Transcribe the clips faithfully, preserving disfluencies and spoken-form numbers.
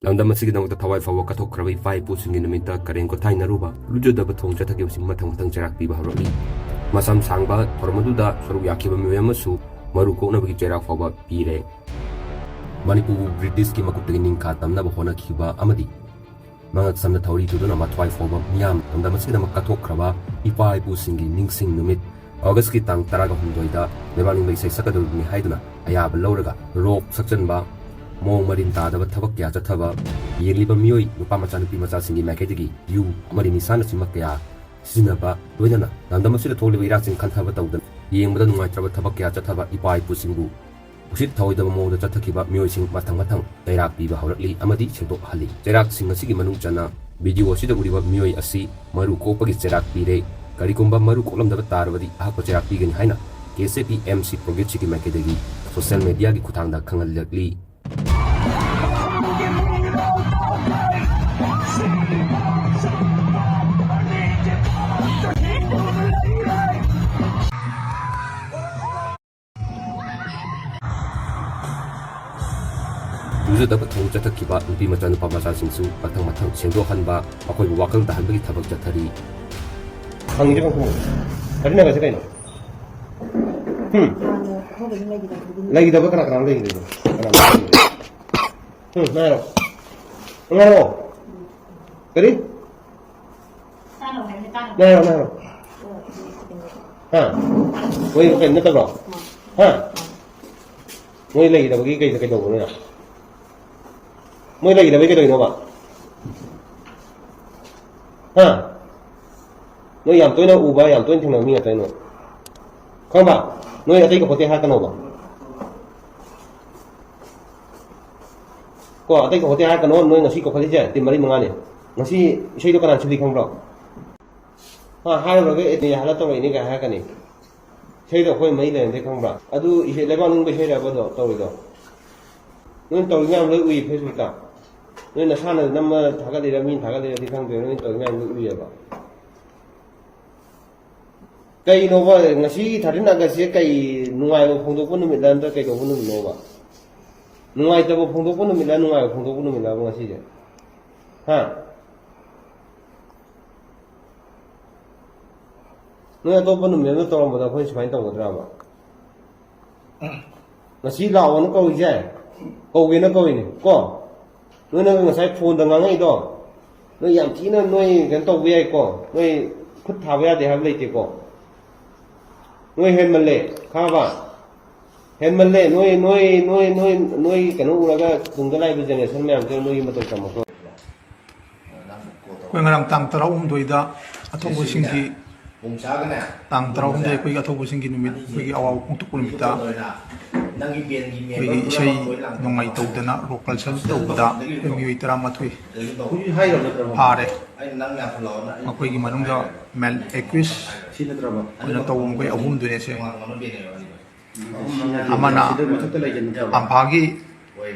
ꯂꯝꯗꯝ ꯑꯁꯤꯒꯤꯗꯃꯛꯇ ꯊꯋꯥꯏ ꯐꯥꯎꯕ ꯀꯠꯊꯣꯛꯈ꯭ꯔꯕ ꯏꯄꯥ ꯏꯄꯨꯁꯤꯡꯒꯤ ꯅꯨꯃꯤꯠꯇ ꯀꯔꯦꯝ ꯀꯊꯥꯏꯅꯔꯨꯕ ꯂꯨꯖꯗꯕ ꯊꯣꯡ ꯆꯠꯊꯈꯤꯕꯁꯤꯡ ꯃꯊꯪ ꯃꯊꯪ ꯆꯩꯔꯥꯛ ꯄꯤꯕ ꯍꯧꯔꯛꯂꯤ꯫ ꯃꯁꯝ ꯁꯥꯡꯕ ꯊꯧꯔꯝ ꯑꯗꯨꯗ ꯁꯔꯨꯛ ꯌꯥꯈꯤꯕ ꯃꯤꯑꯣꯏ ꯑꯃꯁꯨ ꯃꯔꯨ ꯀꯣꯛꯅꯕꯒꯤ ꯆꯩꯔꯥꯛ ꯐꯥꯎꯕ ꯄꯤꯔꯦ꯫ ꯃꯅꯤꯄꯨꯔꯕꯨ ꯕ꯭ꯔꯤꯇꯤꯁꯀꯤ ꯃꯈꯨꯠꯇꯒꯤ ꯅꯤꯡꯈꯥ ꯇꯝꯅꯕ ꯍꯣꯠꯅꯈꯤꯕ ꯑꯃꯗꯤ ꯃꯉꯛ ꯁꯝꯅ ꯊꯧꯔꯤ ꯇꯨꯗꯨꯅ ꯃꯊ꯭ꯋꯥꯏ ꯐꯥꯎꯕ ꯃꯤꯌꯥꯝ ꯂꯝꯗꯝ ꯑꯁꯤꯒꯤꯗꯃꯛ ꯀꯠꯊꯣꯛꯈ꯭ꯔꯕ ꯏꯄꯥ ꯏꯄꯨꯁꯤꯡꯒꯤ ꯅꯤꯡꯁꯤꯡ ꯅꯨꯃꯤꯠ ꯑꯣꯒꯁꯀꯤ ꯇꯥꯡ ꯇꯔꯥꯒ ꯍꯨꯝꯗꯣꯏꯗ ꯂꯩꯕꯥꯛ ꯅꯤꯡꯕ ꯏꯁꯩ ꯁꯛꯀꯗꯧꯔꯤꯕꯅꯤ ꯍꯥꯏꯗꯨꯅ ꯑꯌꯥꯕ ꯂꯧꯔꯒ ꯔꯣꯛ ꯁꯛꯆꯟꯕ, ꯃꯑꯣꯡ ꯃꯔꯤꯟ ꯇꯥꯗꯕ ꯊꯕꯛ ꯀꯌꯥ ꯆꯠꯊꯕ, ꯌꯦꯡꯂꯤꯕ ꯃꯤꯑꯣꯏ ꯅꯨꯄꯥ ꯃꯆꯥ ꯅꯨꯄꯤ ꯃꯆꯥꯁꯤꯡꯒꯤ ꯃꯥꯏꯀꯩꯗꯒꯤ ꯌꯨ ꯑꯃꯗꯤ ꯅꯤꯁꯥꯅꯆꯤꯡꯕ ꯀꯌꯥ ꯁꯤꯖꯤꯟꯅꯕ, ꯂꯣꯏꯅꯅ ꯂꯝꯗꯝ ꯑꯁꯤꯗ ꯊꯣꯛꯂꯤꯕ ꯏꯔꯥꯡꯁꯤꯡ ꯈꯟꯊꯕ ꯇꯧꯗꯅ ꯌꯦꯡꯕꯗ ꯅꯨꯡꯉꯥꯏꯇ꯭ꯔꯕ ꯊꯕꯛ ꯀꯌꯥ ꯆꯠꯊꯕ ꯏꯄꯥ ꯏꯄꯨꯁꯤꯡꯕꯨ ꯎꯁꯤꯠ ꯊꯑꯣꯏꯗꯕ ꯃꯑꯣꯡꯗ ꯆꯠꯊꯈꯤꯕ ꯃꯤꯑꯣꯏꯁꯤꯡ ꯃꯊꯪ ꯃꯊꯪ ꯆꯩꯔꯥꯛ ꯄꯤꯕ ꯍꯧꯔꯛꯂꯤ ꯑꯃꯗꯤ ꯁꯦꯡꯗꯣꯛꯍꯜꯂꯤ꯫ ꯆꯩꯔꯥꯛꯁꯤꯡ ꯑꯁꯤꯒꯤ ꯃꯅꯨꯡ ꯆꯟꯅ ꯚꯤꯗꯤꯑꯣ ꯑꯁꯤꯗ ꯎꯔꯤꯕ ꯃꯤꯑꯣꯏ ꯑꯁꯤ ꯃꯔꯨ ꯀꯣꯛꯄꯒꯤ ꯆꯩꯔꯥꯛ ꯄꯤꯔꯦ꯫ ꯀꯔꯤꯒꯨꯝꯕ ꯃꯔꯨ ꯀꯣꯛꯂꯝꯗꯕ ꯇꯥꯔꯕꯗꯤ ꯑꯍꯛꯄ ꯆꯩꯔꯥꯛ ꯄꯤꯒꯅꯤ ꯍꯥꯏꯅ ꯀꯦ ꯑꯦꯁ ꯑꯦ ꯄꯤ ꯑꯦꯝ ꯁꯤ ꯄ꯭ꯔꯣꯒ꯭ꯔꯦꯁꯤꯞꯀꯤ ꯃꯥꯏꯀꯩꯗꯒꯤ ꯁꯣꯁꯤꯌꯦꯜ ꯃꯦꯗꯤꯌꯥꯒꯤ ꯈꯨꯠꯊꯥꯡꯗ ꯈꯪꯍꯜꯂꯛꯂꯤ꯫ ꯂꯨꯖꯗꯕ ꯊꯧꯑꯣꯡ ꯆꯠꯊꯈꯤꯕ ꯅꯨꯄꯤ ꯃꯆꯥ ꯅꯨꯄꯥ ꯃꯆꯥꯁꯤꯡꯁꯨ ꯃꯊꯪ ꯃꯊꯪ ꯁꯦꯡꯗꯣꯛꯍꯟꯕ, ꯃꯈꯣꯏꯕꯨ ꯋꯥꯈꯜ ꯇꯥꯍꯟꯕꯒꯤ ꯊꯕꯛ ꯆꯠꯊꯔꯤ꯫ ꯍꯪꯉꯤꯁꯦ ꯈꯪ-, ꯈꯪ-, ꯀꯔꯤ ꯅꯪꯒꯁꯦ ꯀꯩꯅꯣ? ꯎꯝ? ꯍꯥꯟꯅ ꯑꯍꯧꯕꯗꯤ ꯂꯩꯈꯤꯗꯕꯗꯨꯗꯤ ꯂꯩꯈꯤꯗꯕ ꯀꯅꯥ ꯀꯅꯥ ꯂꯩꯈꯤꯗꯕ? ꯀꯅꯥ ꯀꯅꯥ ꯂꯩꯈꯤꯗꯕ? ꯎꯝ, ꯉꯥꯏꯔꯣ꯫ ꯉꯥꯏꯔꯣ꯫ ꯀꯔꯤ? ꯅꯥꯏꯔꯣ, ꯅꯥꯏꯔꯣ꯫ ꯍꯥ? ꯃꯣꯏ ꯀꯩꯅꯣ ꯅꯠꯇꯕ꯭ꯔꯣ? ꯍꯥ? ꯃꯣꯏ ꯂꯩꯈꯤꯗꯕꯒꯤ ꯀꯩꯗ ꯀꯩꯗꯧꯕꯅꯣ? ꯃꯣꯏ ꯂꯩꯈꯤꯗꯕꯒꯤ ꯀꯩꯗꯧꯔꯤꯅꯣꯕ? ꯍꯥ? ꯅꯣꯏ ꯌꯥꯝ ꯇꯣꯏꯅ ꯎꯕ, ꯌꯥꯝ ꯇꯣꯏꯅ ꯊꯦꯡꯅꯕ ꯃꯤ ꯉꯥꯛꯇꯅꯤ ꯅꯣꯏ꯫ ꯈꯪꯕ? ꯅꯣꯏ ꯑꯇꯩ ꯀꯧꯈꯠꯇꯦ ꯍꯥꯏꯔꯛꯀꯅꯣꯕ꯫ ꯀꯣ, ꯑꯇꯩ ꯀꯧꯈꯠꯇꯦ ꯍꯥꯏꯔꯛꯀꯅꯣ, ꯅꯣꯏ ꯉꯁꯤ ꯀꯧꯈꯠꯂꯤꯁꯦ ꯇꯤꯝ ꯃꯔꯤ ꯃꯉꯥꯅꯤ꯫ ꯉꯁꯤ ꯏꯁꯩꯗꯣ ꯀꯅꯥꯅ ꯁꯤꯜꯂꯤ ꯈꯪꯕ꯭ꯔꯣ? ꯍꯥ, ꯍꯥꯏꯔꯨꯔꯒ ꯑꯦ, ꯅꯦꯍꯥꯂ ꯇꯧꯔꯛꯏꯅꯦ ꯀꯥꯏ ꯍꯥꯏꯔꯛꯀꯅꯤ꯫ ꯏꯁꯩꯗꯣ ꯑꯩꯈꯣꯏ ꯃꯔꯤ ꯂꯩꯅꯗꯦ ꯈꯪꯕ꯭ꯔꯥ? ꯑꯗꯨ ꯏꯁꯩ, ꯂꯩꯕꯥꯛ ꯅꯤꯡꯕ ꯏꯁꯩꯔꯕ ꯑꯗꯣ ꯇꯧꯔꯤꯗꯣ? ꯅꯣꯏ ꯇꯧꯔꯤ ꯃꯌꯥꯝ ꯂꯣꯏ ꯎꯏ Facebook-ꯇ꯫ ꯅꯣꯏ ꯅꯁꯥꯅ ꯅꯝꯃ ꯊꯥꯒꯠꯂꯤꯔ ꯃꯤꯅ ꯊꯥꯒꯠꯂꯤꯔꯗꯤ ꯈꯪꯗꯦ, ꯅꯣꯏ ꯇꯧꯔꯤ ꯃꯌꯥꯝ ꯂꯣꯏ ꯎꯏꯌꯦꯕ꯫ ꯀꯩꯅꯣꯕ, ꯉꯁꯤ thirteen August-ꯁꯦ ꯀꯩ ꯅꯨꯡꯉꯥꯏꯕ ꯐꯣꯡꯗꯣꯛꯄ ꯅꯨꯃꯤꯠꯂ ꯅꯠꯇ꯭ꯔ ꯀꯩꯗꯧꯕ ꯅꯨꯃꯤꯠꯅꯣꯕ? ꯅꯨꯡꯉꯥꯏꯇꯕ ꯐꯣꯡꯗꯣꯛꯄ ꯅꯨꯃꯤꯠꯂ, ꯅꯨꯡꯉꯥꯏꯕ ꯐꯣꯡꯗꯣꯛꯄ ꯅꯨꯃꯤꯠꯂꯕ ꯉꯁꯤꯁꯦ? ꯍꯥ? ꯅꯣꯏ ꯑꯇꯣꯞꯄ ꯅꯨꯃꯤꯠ ꯑꯃ ꯇꯧꯔꯝꯕꯗ ꯑꯩꯈꯣꯏꯅ ꯁꯨꯃꯥꯏꯅ ꯇꯧꯒꯗ꯭ꯔꯕ? ꯉꯁꯤ ꯂꯥꯛꯑꯣꯅ ꯀꯧꯔꯤꯁꯦ, ꯀꯧꯒꯦꯅ ꯀꯧꯔꯤꯅꯦ ꯀꯣ꯫ ꯅꯣꯏꯅ ꯉꯁꯥꯏ ꯐꯣꯟꯗ ꯉꯥꯡꯉꯛꯏꯗꯣ, ꯅꯣꯏ ꯌꯥꯝ ꯊꯤꯅ ꯅꯣꯏ ꯀꯩꯅꯣ ꯇꯧꯕ ꯌꯥꯏꯀꯣ, ꯅꯣꯏ ꯈꯨꯠ ꯊꯥꯕ ꯌꯥꯗꯦ ꯍꯥꯏꯕ ꯂꯩꯇꯦꯀꯣ꯫ ꯅꯣꯏ ꯍꯦꯟꯃꯜꯂꯦ, ꯈꯪꯉꯕ? ꯍꯦꯟꯃꯜꯂꯦ꯫ ꯅꯣꯏ, ꯅꯣꯏ, ꯅꯣꯏ, ꯅꯣꯏ, ꯅꯣꯏ ꯀꯩꯅꯣ ꯎꯔꯒ ꯇꯨꯡꯗ ꯂꯥꯛꯏꯕ generation ꯃꯌꯥꯝꯁꯦ ꯅꯣꯏꯒꯤ ꯃꯇꯧ ꯇꯝꯃꯛꯇꯣꯏꯅꯦ꯫ ꯑꯩꯈꯣꯏ ꯉꯔꯥꯡ ꯇꯥꯡ ꯇꯔꯥꯍꯨꯝꯗꯣꯏꯗ ꯑꯊꯧꯕꯁꯤꯡꯒꯤ, ꯇꯥꯡ ꯇꯔꯥꯍꯨꯝꯗꯣꯏ ꯑꯩꯈꯣꯏꯒꯤ ꯑꯊꯧꯕꯁꯤꯡꯒꯤ ꯅꯨꯃꯤꯠ, ꯑꯩꯈꯣꯏꯒꯤ ꯑꯋꯥꯕ ꯐꯣꯡꯗꯣꯛꯄ ꯅꯨꯃꯤꯠꯇ ꯑꯩꯈꯣꯏꯒꯤ ꯏꯁꯩ ꯅꯣꯡꯃꯥꯏ ꯇꯧꯗꯅ rock concert ꯇꯧꯕꯗ ꯑꯩꯈꯣꯏ ꯃꯤꯑꯣꯏ ꯇꯔꯥꯃꯥꯊꯣꯏ ꯐꯥꯔꯦ꯫ ꯃꯈꯣꯏꯒꯤ ꯃꯅꯨꯡꯗ male accused ꯑꯣꯏꯅ ꯇꯧꯕ ꯃꯈꯣꯏ ꯑꯍꯨꯝꯗꯨꯅꯦꯁꯦ꯫ ꯑꯃꯅ ꯑꯝꯐꯥꯜꯒꯤ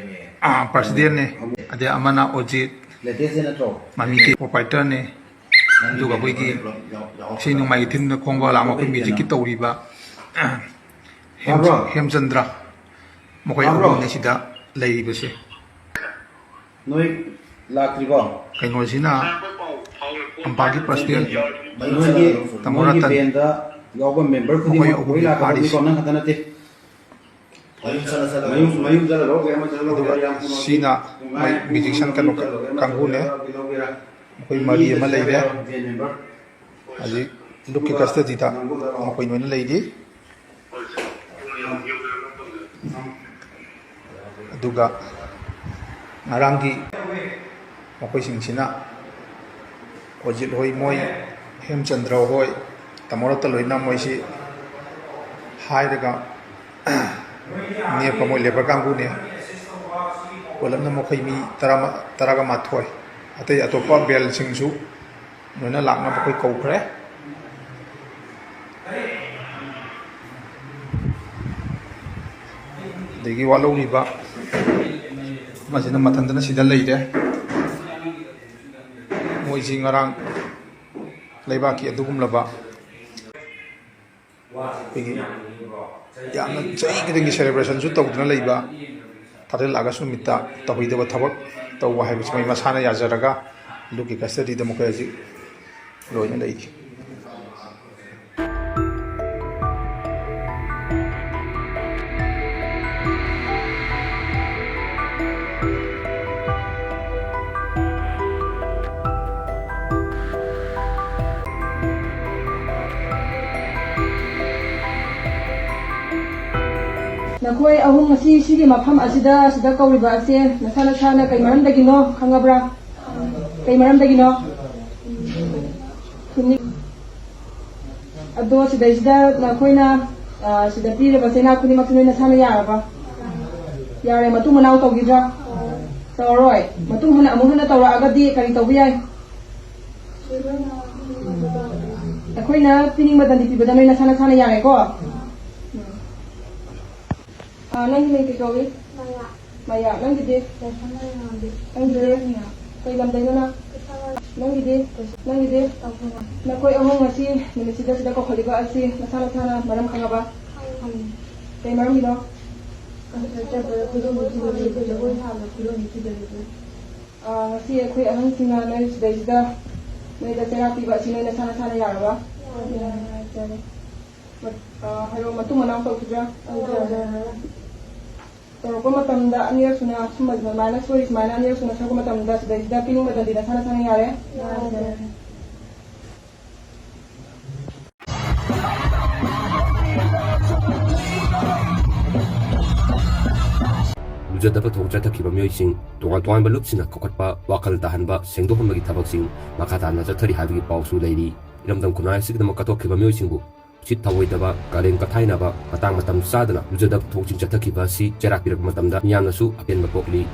presidentꯅꯦ, ꯑꯗꯩ ꯑꯃꯅ ꯑꯣꯖꯤꯠ, ꯃꯃꯤꯒꯤ proprietorꯅꯦ, ꯑꯗꯨꯒ ꯑꯩꯈꯣꯏꯒꯤ ꯏꯁꯩ ꯅꯣꯡꯃꯥꯏꯒꯤ ꯊꯤꯝꯗ ꯈꯣꯡꯕ ꯂꯥꯡꯕ ꯑꯩꯈꯣꯏ musicꯀꯤ ꯇꯧꯔꯤꯕ ꯍꯦꯝ-, ꯍꯦꯝꯆꯟꯗ꯭ꯔ, ꯃꯈꯣꯏ ꯑꯍꯨꯝꯅꯦ ꯁꯤꯗ ꯂꯩꯔꯤꯕꯁꯦ꯫ ꯅꯣꯏ ꯂꯥꯛꯇ꯭ꯔꯤꯕꯣ? ꯀꯩꯅꯣꯁꯤꯅ ꯑꯝꯐꯥꯜꯒꯤ president ꯅꯣꯏꯒꯤ, ꯇꯥꯃꯣ ꯅꯣꯏꯒꯤ ꯔꯇꯟ, bandꯗ ꯌꯥꯎꯕ member ꯃꯈꯣꯏ ꯈꯨꯗꯤꯡꯃꯛ ꯑꯍꯨꯝꯅꯤ ꯂꯣꯏ ꯂꯥꯛꯀꯗꯕꯅꯤꯀꯣ, ꯐꯥꯔꯤꯁꯦ꯫ ꯅꯪ ꯈꯛꯇ ꯅꯠꯇꯦ꯫ ꯃꯌꯨꯝ ꯆꯠꯂ ꯆꯠꯂ ꯃꯌꯨꯝ, ꯃꯌꯨꯝ ꯆꯠꯂ ꯂꯧꯔꯒꯦ, ꯑꯃ ꯆꯠꯂ ꯂꯧꯒꯦꯔꯥ, ꯑꯗꯨꯒ ꯌꯥꯝ ꯄꯨꯡ ꯁꯤꯅ ꯃꯣꯏ musician ꯀꯩꯅꯣ ꯀꯥꯡꯕꯨꯅꯦ꯫ ꯃꯈꯣꯏ ꯃꯔꯤ ꯑꯃ ꯂꯩꯔꯦ꯫ ꯍꯧꯖꯤꯛ ꯂꯨꯞꯀꯤ custodyꯗ ꯃꯈꯣꯏ ꯂꯣꯏꯅ ꯂꯩꯔꯤ꯫ ꯑꯗꯨꯒ ꯉꯔꯥꯡꯒꯤ ꯃꯈꯣꯏꯁꯤꯡꯁꯤꯅ ꯑꯣꯖꯤꯠ ꯍꯣꯏ, ꯃꯣꯏ ꯍꯦꯝꯆꯟꯗ꯭ꯔ ꯍꯣꯏ, ꯇꯥꯃꯣ ꯔꯇꯟ ꯍꯣꯏꯅ ꯃꯣꯏꯁꯤ ꯍꯥꯏꯔꯒ ꯅꯦꯛꯄ ꯃꯣꯏ labour ꯀꯥꯡꯕꯨꯅꯦ꯫ ꯄꯨꯂꯞꯅ ꯃꯈꯣꯏ ꯃꯤ ꯇꯔꯥ, ꯇꯔꯥꯒ ꯃꯥꯊꯣꯏ꯫ ꯑꯇꯩ ꯑꯇꯣꯞꯄ bandꯁꯤꯡꯁꯨ ꯂꯣꯏꯅ ꯂꯥꯛꯅꯕ ꯑꯩꯈꯣꯏ ꯀꯧꯈ꯭ꯔꯦ꯫ ꯑꯗꯒꯤ ꯋꯥꯠꯍꯧꯔꯤꯕ ꯑꯃꯁꯤꯅ ꯃꯊꯟꯇꯅ ꯁꯤꯗ ꯂꯩꯔꯦ꯫ ꯃꯣꯏꯁꯤ ꯉꯔꯥꯡ ꯂꯩꯕꯥꯛꯀꯤ ꯑꯗꯨꯒꯨꯝꯂꯕ ꯑꯩꯈꯣꯏꯒꯤ ꯌꯥꯝꯅ ꯆꯍꯤ ꯈꯨꯗꯤꯡꯒꯤ celebrationꯁꯨ ꯇꯧꯗꯨꯅ ꯂꯩꯕ ꯊꯥꯗꯔꯂꯛꯑꯒꯁꯨ ꯅꯨꯃꯤꯠꯇ ꯇꯧꯍꯩꯗꯕ ꯊꯕꯛ ꯇꯧꯕ ꯍꯥꯏꯕꯁꯤ ꯃꯣꯏ ꯃꯁꯥꯅ ꯌꯥꯖꯔꯒ ꯂꯨꯞꯀꯤ ꯀꯁꯇꯗꯤꯗ ꯃꯈꯣꯏ ꯍꯧꯖꯤꯛ ꯂꯣꯏꯅ ꯂꯩꯔꯤ꯫ ꯅꯈꯣꯏ ꯑꯍꯨꯝ ꯉꯁꯤ ꯁꯤꯒꯤ ꯃꯐꯝ ꯑꯁꯤꯗ ꯁꯤꯗ ꯀꯧꯔꯤꯕ ꯑꯁꯦ ꯅꯁꯥ ꯅꯁꯥꯅ ꯀꯩ ꯃꯔꯝꯗꯒꯤꯅꯣ ꯈꯪꯉꯕ꯭ꯔꯥ? ꯀꯩ ꯃꯔꯝꯗꯒꯤꯅꯣ? ꯈꯨꯅꯤꯡ-, ꯑꯗꯣ ꯁꯤꯗꯩꯁꯤꯗ ꯅꯈꯣꯏꯅ, ꯑ, ꯁꯤꯗ ꯄꯤꯔꯤꯕ ꯆꯩꯅꯥ ꯈꯨꯗꯤꯡꯃꯛꯁꯦ ꯅꯣꯏ ꯅꯁꯥꯅ ꯌꯥꯔꯕ? ꯌꯥꯔꯦ꯫ ꯃꯇꯨꯡ ꯃꯅꯥꯎ ꯇꯧꯈꯤꯗ꯭ꯔꯥ? ꯇꯧꯔꯔꯣꯏ꯫ ꯃꯇꯨꯡ ꯍꯟꯅ ꯑꯃꯨꯛ ꯍꯟꯅ ꯇꯧꯔꯛꯑꯒꯗꯤ ꯀꯔꯤ ꯇꯧꯕ ꯌꯥꯏ? ꯑꯩꯈꯣꯏꯅ ꯄꯤꯅꯤꯡꯕ ꯗꯟꯗꯤ ꯄꯤꯕꯗ ꯅꯣꯏ ꯅꯁꯥ ꯅꯁꯥꯅ ꯌꯥꯔꯦꯀꯣ? ꯎꯝ꯫ ꯑꯥ, ꯅꯪꯒꯤ ꯃꯤꯡ ꯀꯩ ꯀꯧꯏ? ꯃꯌꯥ꯫ ꯃꯌꯥ꯫ ꯅꯪꯒꯤꯗꯤ? ꯌꯥꯏꯐꯅ ꯉꯥꯝꯕꯤ꯫ ꯅꯪꯒꯤꯗꯤ? ꯖꯦꯔꯣꯅꯤꯌꯥ꯫ ꯀꯩ ꯂꯝꯗꯩꯅꯣ ꯅꯪ? ꯀꯩꯁꯥꯝꯄꯥꯠ꯫ ꯅꯪꯒꯤꯗꯤ? ꯀꯩꯁꯥꯝꯄꯥꯠ꯫ ꯅꯪꯒꯤꯗꯤ? ꯇꯥꯎꯊꯣꯡ꯫ ꯅꯈꯣꯏ ꯑꯍꯨꯝ ꯉꯁꯤ ꯅꯨꯃꯤꯠꯁꯤꯗ ꯁꯤꯗ ꯀꯧꯈꯠꯂꯤꯕ ꯑꯁꯤ ꯅꯁꯥ ꯅꯁꯥꯅ ꯃꯔꯝ ꯈꯪꯉꯕ? ꯈꯪꯉꯤ꯫ ꯀꯩ ꯃꯔꯝꯒꯤꯅꯣ? ꯆꯠꯄꯗ ꯈꯨꯗꯣꯡ ꯊꯤꯗꯣꯔꯤꯕ, ꯖꯒꯣꯏ ꯁꯥꯕꯗ ꯈꯨꯗꯣꯡ ꯊꯤꯗꯣꯔꯤꯕ꯫ ꯑꯥ, ꯉꯁꯤ ꯑꯩꯈꯣꯏ ꯑꯍꯟꯁꯤꯡꯅ ꯅꯣꯏ ꯁꯤꯗꯩꯁꯤꯗ ꯅꯣꯏꯗ ꯆꯩꯔꯥꯛ ꯄꯤꯕ ꯑꯁꯤ ꯅꯣꯏ ꯅꯁꯥ ꯅꯁꯥꯅ ꯌꯥꯔꯕ? ꯌꯥꯔꯦ꯫ ꯌꯥꯔꯦ꯫ ꯃꯠ-, ꯑꯥ, ꯍꯥꯏꯔꯣ, ꯃꯇꯨꯡ ꯃꯅꯥꯎ ꯇꯧꯈꯤꯗ꯭ꯔꯥ? ꯇꯧꯗ꯭ꯔꯦ꯫ ꯇꯧꯔꯛꯄ ꯃꯇꯝꯗ ꯑꯅꯤꯔꯛ ꯁꯨꯅ ꯁꯨꯝꯕ ꯑꯗꯨꯃꯥꯏꯅ ꯁꯣꯏ ꯁꯨꯃꯥꯏꯅ ꯑꯅꯤꯔꯛ ꯁꯨꯅ ꯁꯣꯏꯔꯛꯄ ꯃꯇꯝꯗ ꯁꯤꯗꯩꯁꯤꯗ ꯄꯤꯅꯤꯡꯕ ꯗꯟꯗꯤ ꯅꯁꯥ ꯅꯁꯥꯅ ꯌꯥꯔꯦ? ꯌꯥꯔꯦ꯫ ꯂꯨꯖꯗꯕ ꯊꯧ ꯆꯠꯊꯈꯤꯕ ꯃꯤꯑꯣꯏꯁꯤꯡ, ꯇꯣꯉꯥꯟ ꯇꯣꯉꯥꯟꯕ ꯂꯨꯞꯁꯤꯡꯅ ꯀꯧꯈꯠꯄ, ꯋꯥꯈꯜ ꯇꯥꯍꯟꯕ, ꯁꯦꯡꯗꯣꯛꯍꯟꯕꯒꯤ ꯊꯕꯛꯁꯤꯡ ꯃꯈꯥ ꯇꯥꯅ ꯆꯠꯊꯔꯤ ꯍꯥꯏꯕꯒꯤ ꯄꯥꯎꯁꯨ ꯂꯩꯔꯤ꯫ ꯏꯔꯝꯗꯝ ꯈꯨꯟꯅꯥꯏ ꯑꯁꯤꯒꯤꯗꯃꯛ ꯀꯠꯊꯣꯛꯈꯤꯕ ꯃꯤꯑꯣꯏꯁꯤꯡꯕꯨ ꯎꯁꯤꯠ ꯊꯑꯣꯏꯗꯕ, ꯀꯥꯂꯦꯟ ꯀꯊꯥꯏꯅꯕ, ꯃꯇꯥꯡ ꯃꯇꯝ ꯆꯥꯗꯅ ꯂꯨꯖꯗꯕ ꯊꯧꯁꯤꯡ ꯆꯠꯊꯈꯤꯕ ꯑꯁꯤ ꯆꯩꯔꯥꯛ ꯄꯤꯔꯛꯄ ꯃꯇꯝꯗ ꯃꯤꯌꯥꯝꯅꯁꯨ ꯑꯄꯦꯟꯕ ꯄꯣꯛꯂꯤ꯫